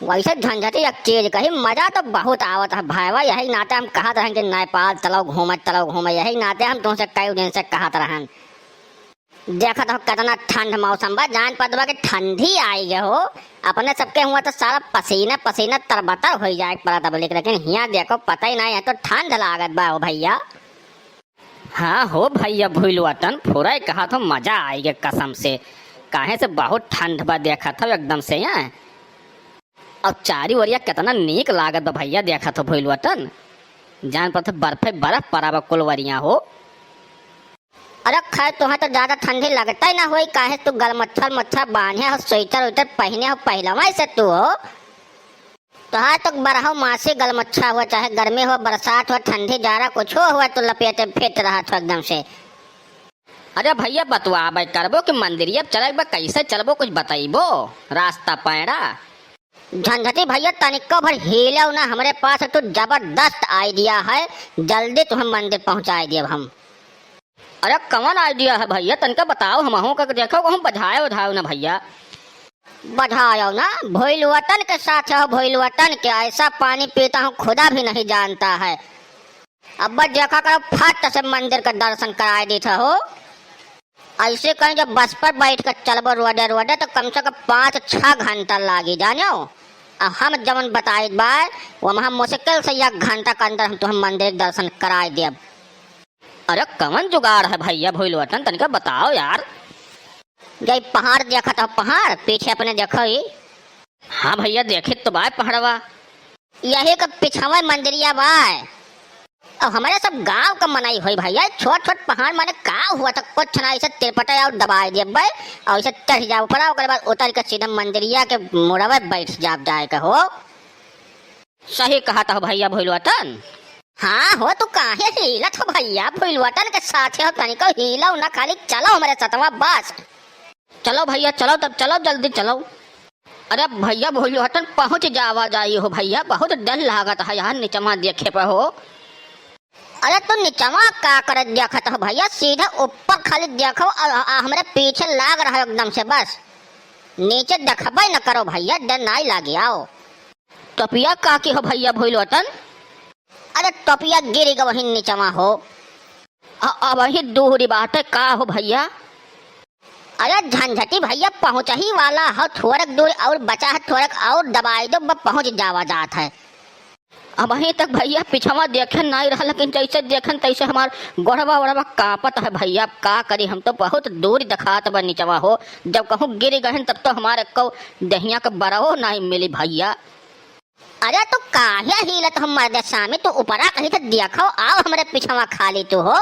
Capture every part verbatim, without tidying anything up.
वैसे झंझटी एक चीज कही, मजा तो बहुत आवत है भाईवा, यही नाते हम कहत रहन कि नेपाल चलो घूमे, चलो घूमे, यही नाते हम तुमसे कई दिन से कहत रहन। देखत हो कितना ठंड मौसम बा, जान पड़त बा कि ठंडी आई गए हो। अपने सबके हुआ तो सारा पसीना पसीना तरबतर हो जाए पड़त बा, लेकिन हियाँ देखो पता ही नहीं है तो ठंड लागत बा हो भैया। हाँ हो भैया भुइलवटन, फुरै कहत हो मजा आई गए कसम से, काहे से बहुत ठंड बा देखत हो एकदम से यहाँ। अब चारी ओरिया कितना नीक लागत बा भैया देखत हो भुइलवटन, जान पड़त बर्फे बर्फ पड़ा बा कुल ओरिया हो। अरे खैर, तुहें तो ज्यादा ठंडी लगते ना होई, काहे तू गलमच्छा मच्छा बांधे हो, स्वेटर उइटर पहने हो, पहलवा से तू हो। तोहार तो बारहो मासी गलमच्छा हुआ, चाहे गर्मी हो, बरसात हो, ठंडी, जाड़ा, कुछ हो हुआ, तो लपेटे फिट रहत हो एकदम से। अरे भैया, बतवाबे करबो कि मंदिरिया चले बा, कैसे चलबो, कुछ बतइबो रास्ता पैड़ा? झंझटी भैया, तनिको भर हिलेउ ना, हमरे पास एक ठो जबरदस्त idea है, जल्दी तुहें मंदिर पहुँचाए देब हम। अरे कवन idea है भैया, तनिका बताओ, हमहू का देखो, कहूँ बझायो उझायो ना भैया। बझायो ना, भोइलवटन के साथ हो, भोइलवटन के, ऐसा पानी पीता हूँ खुदा भी नहीं जानता है। अब बस देखा करो, फट से मंदिर का दर्शन कराए देत हो। ऐसे कहीं जब बस पर बैठ कर चलबो रोडे रोडे तो कम से कम पाँच छह घंटा लागी जानो। आ हम जवन बताइत बा, वो हम मुश्किल से एक घंटा के अंदर हम तुहें मंदिर के दर्शन कराए देब। अरे कवन जुगाड़ है भैया भोइलवटन, तनिका बताओ यार। जई पहाड़ देखत हो, पहाड़ पीछे अपने देखो ही। हाँ भैया, देखित तो बाय पहाड़वा। यही के पिछवे मंदिरिया बाय। अब हमरे सब गाँव का मनई होई भैया, छोट छोट पहाड़ माने का हुआ था, कुछ ना, ऐसे तिरपटे और दबाए देबे और ऐसे चढ़ जाओ ऊपर, ओकरे बाद उतर के सीधा मंदिरिया के मुड़वे बैठ जाब जाए के हो। सही कहत हो भैया भोइलवटन। हाँ हो, तू काहे हिलत हो भैया, भोइलवटन के साथे हो, तनिको हिलो ना, खाली चलो हमरे सतवा बस। चलो भैया, चलो तब, चलो जल्दी चलो। अरे भैया, भोइलवटन पहुँच जावा जाई हो भैया, बहुत डर लागत है यहाँ निचवा देखे पे हो। अरे तू निचवा का करे देखत हो भैया, सीधा ऊपर खाली देखो, आ, आ, हमरे पीछे लाग रहो एकदम से बस। नीचे देखबे न करो भैया, डर नाई लागी आओ। टोपिया का की हो भैया भोइलवटन? अरे टोपिया गिर गवही निचवा हो। अ-, अबही दूरी बाटे का हो भैया? अरे झंझटी भैया, पहुँचही वाला हो, थोड़क दूर और बचा है, थोड़क और दबाई दो, ब-, पहुँच जावा जात है। अबही तक भैया पिछवा देखे नाई रहा, लेकिन जैसे देखन तैसे हमार गोड़वा वोड़वा कांपत है भैया। अब का करी, हम तो बहुत दूर देखात बा निचवा हो। जब कहूँ गिर गहन तब तो हमारे को दहिया के बरवो नाई मिली भैया। अरे तू काहे हिलत हो मर्दे सामी, तू ऊपरा कहीं से देखो, आओ हमरे पिछवा खाली तू हो।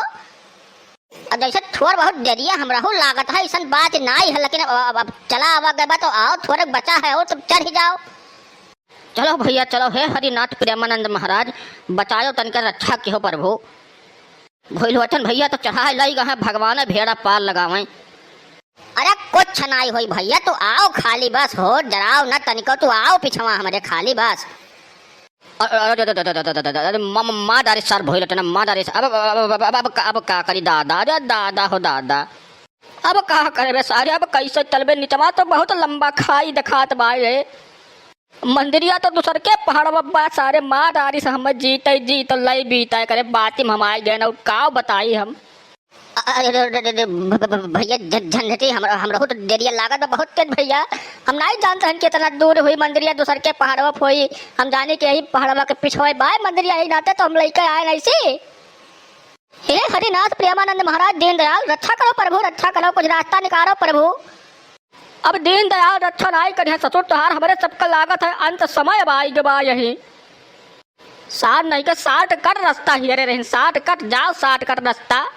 अब जैसे थोड़ बहुत देरिया हमरहू लागत है, ऐसन बात नाई है, लेकिन अब, अब, अब चला आवा गए बा तो आओ, थोड़े बचा है और तब चढ़ ही जाओ। चलो भैया चलो, हे हरिनाथ प्रेमानंद महाराज, बचायो तनिका, रक्षा किहो प्रभु। भोइलवटन भैया तो चढ़ाई लाई गए हैं, भगवान भेड़ा पार लगावें। अरे कुछ नाई होई भैया, तू आओ खाली बस हो, डराओ ना तनिको, तू आओ पिछवा हमरे खाली बस। अरे, अरे, अरे, अरे, अरे, अरे, अरे, म-, म-, मार डारे सार भोइलटन, मार डारे सार। अब, अब, अब, अब, अब, अब, अब का करी दादा, अरे दादा हो दादा। अब का करे बे सारे, अब कैसे चलबे, निचवा तो बहुत लंबा खाई देखात बा रे। मंदिरिया तो दूसर के पहाड़वा बा सारे, मार डारी से हम जीते जी तो लई बीता करे, बाती में हम आए गए ना, का बताई हम। अरे, अरे, अरे, अरे, भ-, भ-, भ-, भैया, झ-, झंझटी, हम, हमरहू तो देरिया लागत बा बहुत तेज भैया। हम नाई जानत हन कि इतना दूर हुई मंदिरिया, दूसर के पहाड़वा पे होई। हम जानी कि यही पहाड़वा के पिछवे बाय मंदिरिया, यही नाते तो हम लइके आए नहीं सी। हे हरिनाथ प्रेमानंद महाराज, दीनदयाल, रक्षा करो प्रभु, रक्षा करो, कुछ रास्ता निकालो प्रभु। अब दीनदयाल रक्षा नाई करिहैं ससुर तोहार, हमरे सबका लागत है अंत समय अब आई गवा यही। सार नहीं के shortcut रास्ता हियरे रहिन, shortcut जाओ, shortcut रास्ता।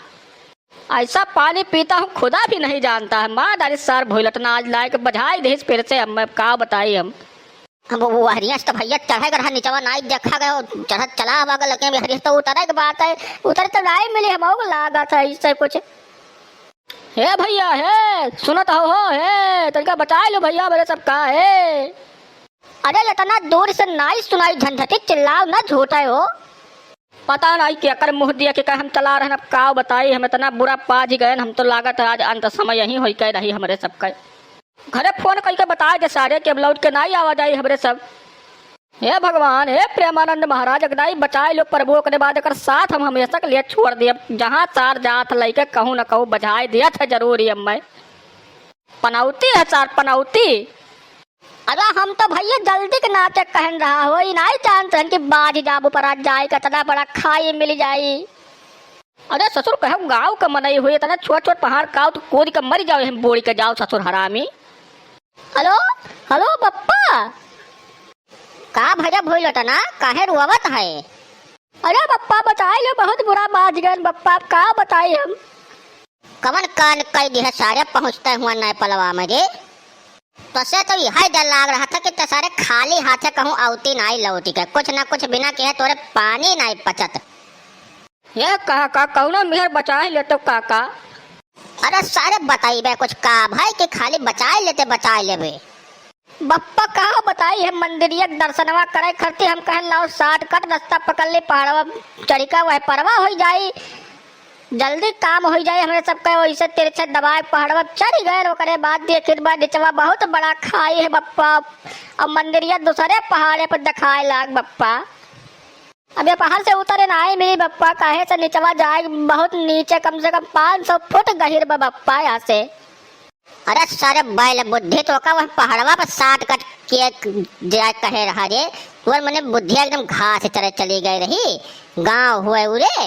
ऐसा पानी पीता हूँ, खुदा भी नहीं जानता है। मार डारी सार भोइलटना, आज लाइके बझाई देहिस फिर से, अब मैं का बताई हम। अब वो हरियस तो भैया चढ़े के रहा, निचवा नाई देखा गयो, चढ़त चला आवा गयो, लेकिन अभी हरियस तो उतरे के बात है, उतरे तो नाई मिली, हम लागत है इससे कुछ। हे भैया, हे, सुनत हो, हो, हे, तनिका बचाई लो भैया, मेरे सब का है। अरे, इतना दूर से नाई सुनाई, झंझटी चिल्लाओ ना, झूठे हो। पता नाई केकर मुँह देख के हम चला रहन, अब का बताई, हम इतना बुरा पाज गए, हम तो लागत है आज अंत समय यही होई के रही हमरे सबके। घरे फोन कइके बताए दे सारे कि अब लौट के नाई आवा जाई हमरे सब। हे भगवान, हे प्रेमानंद महाराज, अगनाई बचाए लो प्रभु, ओकरे बाद एकर साथ हम हमेशा के लिए छोड़ दियब। जहाँ सार जात लइके कहूँ न कहूँ बजाए दियत है जरूर ही अब मैं। पनौती है सार, पनौती। अरे हम तो भइया जल्दी के नाते कहन रहा हो, ई नाई जानत रहन कि बाझ जाबो पर आज जाए, कितना बड़ा खाई मिल जाई। अरे ससुर, कहब गाँव के मनई हुई, इतना छोट छोट पहाड़ काव तो कूद के मर जाओ, हम बोड़ी के जाओ ससुर हरामी। हेलो, हेलो बप्पा। का भैया भोई लटना, काहे रोवत है? अरे बप्पा, बताई लो, बहुत बुरा बाझ गए बप्पा, अब का बताई हम? कवन कांड कई दिहे सारे पहुँचते हुआ नए पलवा में रे। तसे तो यह डर लाग रहा था कि ते सारे खाली हाथे कहूँ औती नाई लौटी के, कुछ ना कुछ बिना कहे तोरे पानी नाई पचत। हे काका, कौनो मेहर बचाए ले तो काका। अरे सारे बताइबे कुछ का भाई कि खाली बचाए लेते बचाए लेबे। बप्पा का बताई है, मंदिरिया के दर्शनवा करे खरती हम कहन लाओ shortcut रास्ता पकड़ ली, पहाड़वा चढ़ी का वह परवा होई जाई, जल्दी काम होई जाई हमरे सबका। वैसे तिरछे दबाए पहाड़वा चढ़ी गए, ओकरे बाद देखित बा निचवा बहुत बड़ा खाई है बप्पा, और मंदिरिया दूसरे पहाड़े पर दिखाए लाग बप्पा। अब ये पहाड़ से उतरे नाई मिली बप्पा, काहे से निचवा जाए बहुत नीचे, कम से कम पाँच सौ फुट गहिर बा बप्पा यहाँ से। अरे सारे बैल बुद्धि, तो का वह पहाड़वा पर shortcut के जाए कहे रहा रे? तोर मने बुद्धि एकदम घास चरे चली गई रही, गाँव हुए उरे।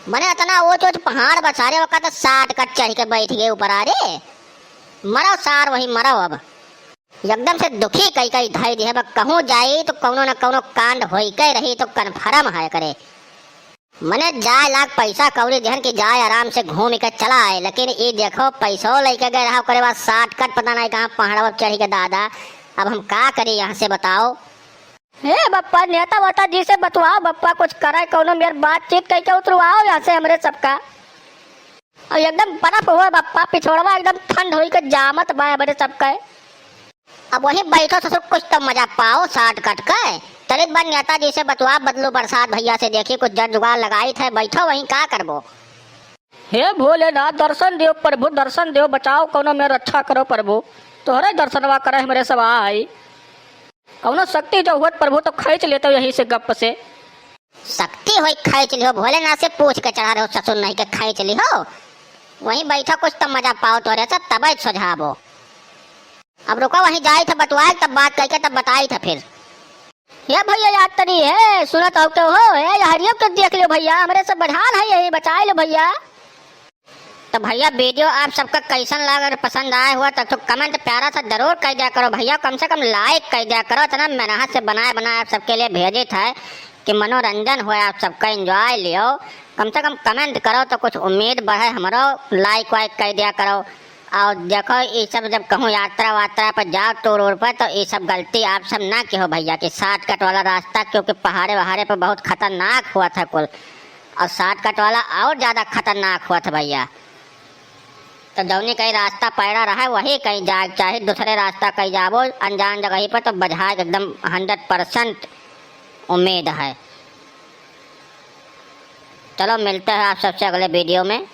मने इतना ऊँच ऊँच पहाड़ बा सारे, ओका तो shortcut चढ़ के बैठ गए ऊपर आ रे। मरो सार वही मरो अब। एकदम से दुखी कई कई धई दिहे बा, कहूँ जाई तो कौनो न कौनो कांड होई के रही तो confirm है करे। मने जाए लाग पैसा कौड़ी देहन कि जाए आराम से घूम के चला आए, लेकिन ई देखो पैसो लेके गए रहा, ओकरे बाद shortcut पता नहीं कहाँ पहाड़वा चढ़ के दादा। अब हम का करी यहाँ से बताओ? हे बप्पा, नेता वेता जी से बतवाओ बप्पा, कुछ करे कौनो मेर बातचीत कई के उतरवाओ यहाँ से हमरे सबका। और एकदम बर्फ हुआ बप्पा, पिछोड़वा एकदम ठंड होई के जामत बा हमरे सबका। अब वहीं बैठो ससुर, कुछ तो मजा पाओ shortcut के। चलित बा नेताजी से बतवा बदलू प्रसाद भैया से, देखी कुछ जर जुगाड़ लगाइत है, बैठो वहीं का करबो। हे भोलेनाथ, दर्शन दियो प्रभु, दर्शन दियो, बचाओ कौनो में, रक्षा करो प्रभु, तोहरे दर्शनवा करे हमरे सब आई। कौनो शक्ति जो हुआ प्रभु तो खींच लेते यहीं से गप से। शक्ति होई खींच लिहो, भोलेनाथ से पूछ के चढ़ा रहो ससुर नहीं के खींच लिहो। वहीं बैठो कुछ तो मजा पाओ तोहरे से, तबे सोझाबो। अब रुको, वहीं जाइत है बतवाए, तब बात करके तब बताइत है फिर। हे भैया, याद तनी है, सुनत हो के हो, हे हरियो के देख लियो भैया, हमरे से बढ़ान है यही, बचाए लो भैया। तो भैया, video आप सबका कैसन लगा? अगर पसंद आए हुआ तो, तो comment प्यारा सा जरूर कर दिया करो भैया, कम से कम like कर दिया करो, इतना मेहनत से बनाए बनाए आप सबके लिए भेजित है कि मनोरंजन हुए, आप सबका enjoy लियो। कम से कम comment करो तो कुछ उम्मीद बढ़े हमरो, like वाइक कर दिया करो। और देखो, ये सब जब कहूँ यात्रा वात्रा पर जाओ, tour वूर पर, तो ये सब गलती आप सब ना किहो भैया, कि shortcut वाला रास्ता, क्योंकि पहाड़े वहाड़े पर बहुत खतरनाक हुआ था कुल, और shortcut वाला और ज्यादा खतरनाक हुआ था भैया। तो जौनी कहीं रास्ता पैड़ा रहे, वही कहीं जाए के चाही, दूसरे रास्ता कहीं जाबो अनजान जगह पर, तो बझाए के एकदम hundred percent उम्मीद है। चलो, मिलते हैं आप सबसे अगले video में।